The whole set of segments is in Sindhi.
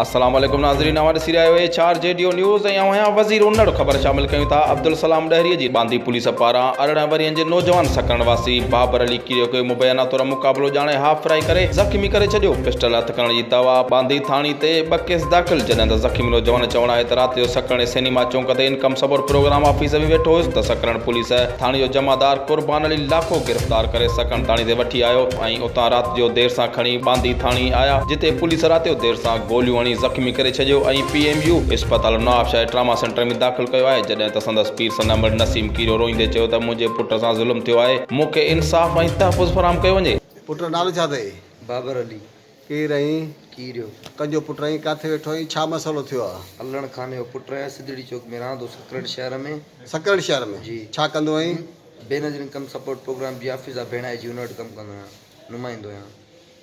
السلام عليڪم ناظرين اوهان ڏسي رهيا آهيو H R G D news ۽ اوهان آهيان وزير انڙ خبر شامل ڪيون ٿا عبدالسلام ڏهري جي ٻانڌي پوليس پاران 18 ورهين جي نوجوان سڪرنڊ واسي بابر علي ڪيريو کي مبينا طور مقابلو ڄاڻي هاف فرائي ڪري زخمي ڪري ڇڏيو پسٽل هٿ ڪرڻ جي دعويٰ ٻانڌي ٿاڻي تي ٻه ڪيس داخل جڏهن ته زخمي نوجوان چوڻ آهي ته رات جو سڪرنڊ سئنيما چونڪ تي انڪم سپورٽ پروگرام آفيس ۾ ويٺو هيس ته سڪرنڊ پوليس ٿاڻي جو جمعدار قربان علي لاکو گرفتار ڪري سڪرنڊ ٿاڻي تي وٺي آيو ۽ اتان رات جو دير سان کڻي ٻانڌي ٿاڻي آيا جتي پوليس رات جو دير سان گوليون هڻي زخمي ڪري ڇڏيو ۽ پي ايم يو اسپتال نوابشاهه ٽراما سينٽر ۾ داخل ڪيو آهي جڏهن ته سندس پيء صنم نسيم ڪيريو روئيندي چيو ته منهنجي پٽ سان ظلم ٿيو آهي مون کي انصاف ۽ تحفظ فراهم ڪيو وڃي. پٽ نالو ڇا اٿئي؟ بابر علي. ڪير آهين؟ ڪيريو. ڪنهن جو پٽ آهين؟ ڪاٿي ويٺو آهين؟ ڇا مسئلو ٿيو آ؟ علڻ خان جو پٽ آهيان سڌڙي چوڪ ۾ رهان ٿو سڪرنڊ شهر ۾. سڪرنڊ شهر ۾؟ جي. ڇا ڪندو آهين؟ بينظير انڪم سپورٽ پروگرام جي آفيس آ ڀيڻائي جي ان وٽ ڪم ڪندو آهيان نمائندو آهيان.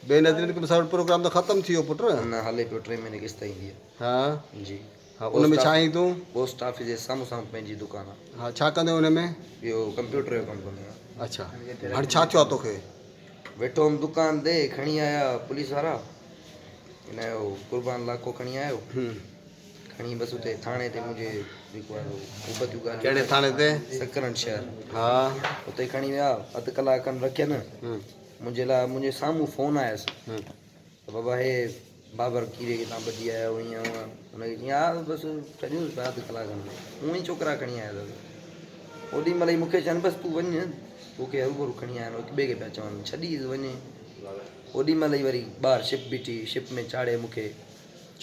بينظير انڪم سپورٽ پروگرام ته ختم ٿي ويو پٽ. نه هلي پيو ٽي مهيني قسط ايندي آ. ها. جي. ها ان ۾ ڇا آهين تون؟ پوسٽ آفيس جي سامهون سامهون پنهنجي دڪان آ. ها ڇا ڪندو آهين ان ۾؟ اهو ڪمپيوٽر جو ڪم ڪندو آهيان. اڇا هاڻي ڇا ٿيو آ توکي؟ ويٺو هوم دڪان تي کڻي آيا پوليس وارا ان جو قربان لاکو کڻي آيو کڻي بس اتي ٿاڻي تي منهنجي جيڪو آهي ابتيون ڳالهيون ڪهڙي ٿاڻي تي؟ سڪرنڊ شهر. ها. اتي کڻي ويا اڌ ڪلاڪ کن رکين منهنجي لاء منهنجي سامهون فون آيس ته بابا هي بابر ڪيري کي تان ٻڌي آيا آهيو ائين هونئن هن کي چيائين ها بس ڇڏيونس پيا اڌ ڪلاڪ ۾ اونئن ئي ڇوڪرا کڻي آيا اٿس اوڏي مهل ئي مونکي چون بس تون وڃ توکي هروڀرو کڻي آيا آهن هڪ ٻئي کي پيا چون ڇڏيس وڃي اوڏي مهل ئي وري ٻاهر شپ بيٺي شپ ۾ چاڙهي مونکي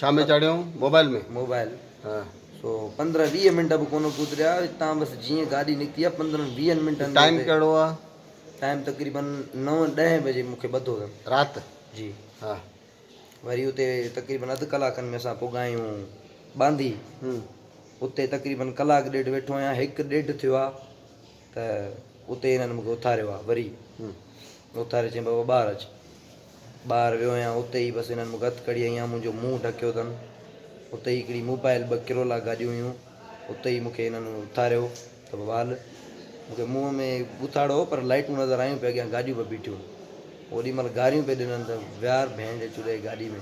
ڇا ۾ چاڙهيائون موبائل ۾ موبائل ها سو 15 20 منٽ به ڪونه گذريا هتان بس جيئن گاڏي نڪتي آ 15 20 منٽن ٽائيم ڪهڙو آ؟ ٽائيم تقريبن 9 10 بجي مونکي ٻڌو اٿن. رات؟ جي. ها. وري اتي تقريبن اڌ ڪلاڪن ۾ اسان پڳا آهيون ٻانڌي. اتي تقريبن ڪلاڪ ڏيڍ ويٺو آهيان هڪ ڏيڍ ٿيو آ ته اتي هنن مونکي اٿاريو آ وري اٿاري چيائين بابا ٻاهر اچ. ٻاهر ويو آهيان اتي ئي بس هنن مونکي هٿ ڪڙي هنيا منهنجو منهن ڍڪيو اٿن اتي ئي هڪڙي موبائل ٻه ڪرولا گاڏيون هيون اتي ئي مونکي هنن اٿاريو ته بابا هل. مون کي منهن ۾ ٻوٿاڙو هو پر لائيٽون نظر آيون پئي اڳيان گاڏيون پئي بيٺيون. اوڏي مهل گاريون پئي ڏنن ته ويار ڀيڻ جي چڙي گاڏي ۾.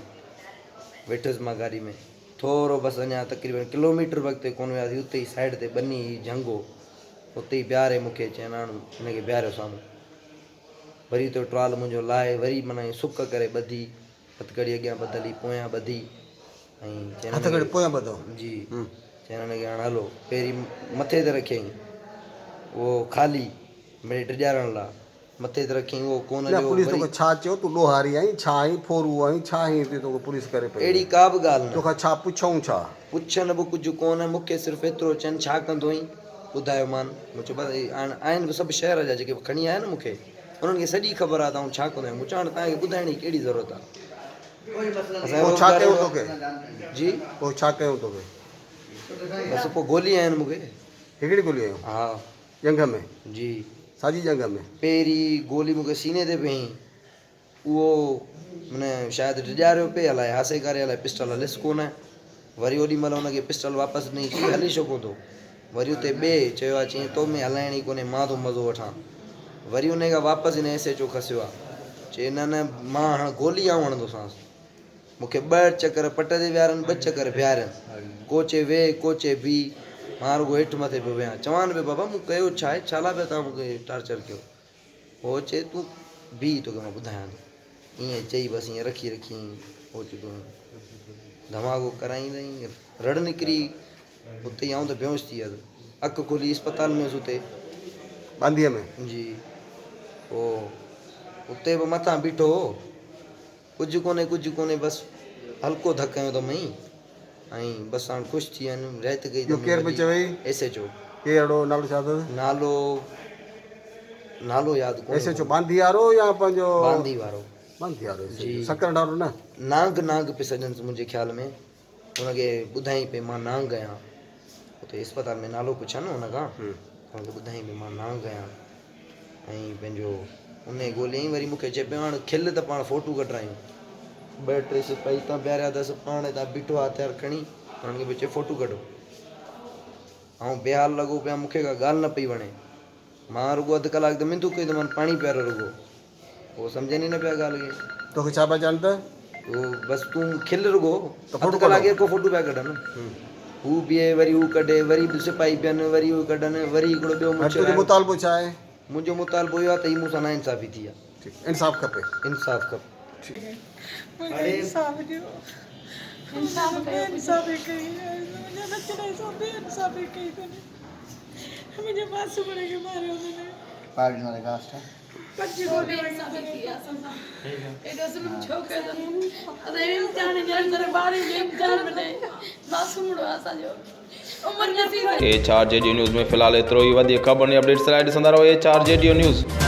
ويٺس مان گاڏي ۾. ٿورو بس اڃا تقريبن ڪلوميٽر به اڳتي ڪونه وياسين اتي ئي سائيڊ تي ٻني هئي جهنگ هو اتي ئي بيهاري مون کي چين هاڻ هن کي بيهاريو سامهون. وري اتي ٽرال منهنجو لاهي وري معنيٰ ائين سڪ ڪري ٻڌي هٿڪڙي اڳيان ٻڌل هئي پويان ٻڌي ۽ چين هٿڪڙي پويان ٻڌو؟ جي. چين هن کي هاڻ هلو. پهرين مٿي تي رکيائين اهو خالي مڙئي ڊيڄارڻ لاء مٿي تي رکيائين اهو ڪونه نه جو پوليس وري توکي ڇا چيو تون ڏوهاري آهين ڇا آهين ڦورو آهين ڇا آهين هتي توکي پوليس ڪري پئي اهڙي ڪا به ڳالهه نه. توکان ڇا پڇئون ڇا؟ پڇن به ڪجهه ڪونه مون کي صرف ايترو چين ڇا ڪندو آهين ٻڌايومان مون چيو بس هاڻ آهن به سڀ شهر جا جيڪي کڻي آيا نه مون کي انهن کي سڄي خبر آهي ته آئون ڇا ڪندو آهيان مون چيو هاڻ توهان کي ٻڌائڻ جي ڪهڙي ضرورت آهي اسان پوء ڇا ڪيون توکي؟ جي پوء ڇا ڪيون توکي؟ بس پوء گولي آهن مون کي. هڪڙي گولي هنيو؟ ها. ڄنگهه ۾؟ جي. ساڄي ڄنگهه ۾؟ پهرين گولي مون کي سيني تي پئي اهو من شايد ڊيڄاريو پئي الائي هاسي ڪري الائي پسٽل هليس ڪونه وري اوڏي مهل هن کي پسٽل واپس ڏني چي هلي ڇو ڪونه ٿو وري اتي ٻئي چيو آ چيائين تو ۾ هلائڻ ئي ڪونهي مان ٿو مزو وٺان وري ان کان واپس هن ايس ايچ او کسيو آ چي نه نه مان هاڻ گولي آئون هڻندوسانس مون کي ٻه چڪر پٽ تي ويهارين ٻه چڪر بيهارين ڪو چي ويهه ڪو چي بيهه مان رڳو هيٺ مٿي پيو ويهان چوان پيو بابا مون ڪيو ڇا آهي ڇا لاء پيا توهان مون کي ٽارچر ڪيو هو چي تون بيهه توکي مان ٻڌايان ٿو ائين چئي بس ائين رکي رکي اوچتو ڌماڪو ڪرائيندئي رڙ نڪري اتي ئي آئون ته بيهوش ٿي ويس اک کلي اسپتال ۾ هيس اتي. ٻانڌيء ۾؟ جي پوء اتي به مٿان بيٺو هو ڪجهه ڪونهي ڪجهه ڪونهي بس هلڪو ڌڪ هنيو اٿم ۽ ۽ بس هاڻ خوش ٿي ويا آهن رهت ڪئي اهو ڪير پيو چوي؟ S H O. ڪير اهڙو نالو ڇا اٿس؟ نالو نالو ياد ڪونهي. ايس ايڇ او ٻانڌي وارو يا پنهنجو؟ ٻانڌي وارو. ٻانڌي وارو ايس ايڇ او سڪرنڊ وارو نه؟ نانگ نانگ پئي سڏنس منهنجي خيال ۾ هن کي ٻڌائين پئي مان نانگ آهيان اتي اسپتال ۾ نالو پڇيا نه هن کان هن کي ٻڌائين پئي مان نانگ آهيان ۽ پنهنجو ان ڳوليائين وري مونکي چئي پيو هاڻ کل ته پاڻ فوٽو ڪڍرايون ٻه ٽي سپاهي هتان بيهاريا اٿس پاڻ هتان بيٺو آهي هٿيار کڻي هنن کي پيو چئي فوٽو ڪڍو آئون بيحال لڳو پيو آهيان مونکي ڪا ڳالهه نه پئي وڻي مان رڳو اڌ ڪلاڪ ته منٿون ڪئي ته من پاڻي پيارو رڳو هو سمجهن ئي نه پيا ڳالهه کي. توکي ڇا پيا چون ته؟ هو بس تون کل رڳو ته اڌ فوٽو ڪلاڪ ڪڍو. ايڪو فوٽو پيا ڪڍن. هو بيهي وري هو ڪڍي وري به سپاهي بيهن وري هو ڪڍن وري هڪڙو ٻيو هاڻي مڇ تنهنجو آيو. مطالبو ڇا آهي؟ منهنجو مطالبو اهو آهي ته هي مون سان ناانصافي ٿي آهي. ٺيڪ انصاف کپي. انصاف کپي. مونکي انصاف ڏيو. انصاف بي انصافي ڪئي آهي منهنجي ٻچڙي سان بي انصافي ڪئي اٿن. منهنجي معصومڙي کي ماريو اٿن. پنج گوليون هنيون اٿن. ايڏو ظلم ڇو ڪيو اٿن؟ اسان جو امتحان ڏيڻ ڪري ٻارن جو امتحان به نه معصومڙو آهي اسان جو عمر نصيب ايڇ آر جي ڊي نيوز ۾ في الحال ايترو ئي وڌيڪ خبرن ۽ اپڊيٽس لاء ڏسندا رهو H R G D news.